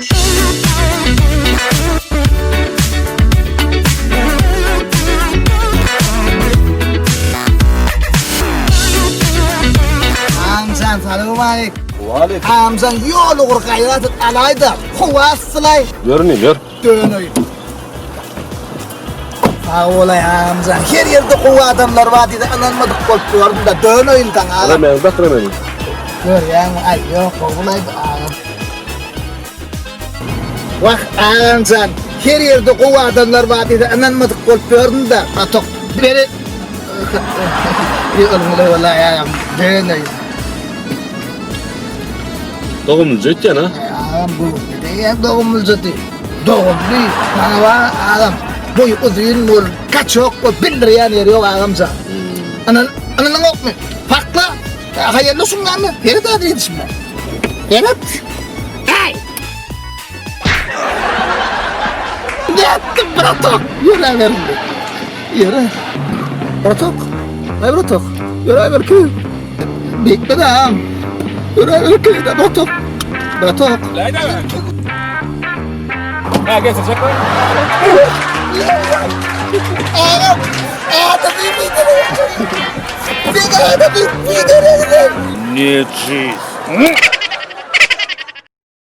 Amcan salowmalik. Waleýkim. Amcan ýol ugur gaýrat et alaýda. Howa sylaý. Ýör indi, ýör. Döneýin. Sag bolaý Amcan. Her ýerde gowy adamlar bar diýdi, ynanmadyk bolup gördüm-de, döneýin saňa agam. Remeňi dak remeňi. Görýäňmi, aý ýok, gowulaý bu agam. Wah, Agamjan, her ýerde gowy adamlar bar diýse ynanmadyk bolup ýördüm-de, bratok, beri Ýolumda walaý agam, döneýin. Dogumlyja öýtýän, ha? Agam göwnüne degýän dogumlyjady. Dogumly, maňa bar agam, boýy uzyn bol, kaçok bol, bildirýän ýeri ýok agamjan. Ynan, ynanyňokmy? Sakla! Haýalda şuňňamy? Seret adyr edişime. Seret! Aý! Nätdim, bratok? Ýöräber indi. Ýöre. Bratok. Aý, bratok. Ýöräber ki. Beýtme-de, agam. Ýöräber ki, bratok. Bratok. Ha, getirjek mi? Agam, adamy bildirýär. Sen adamy bildirýär. Nejis.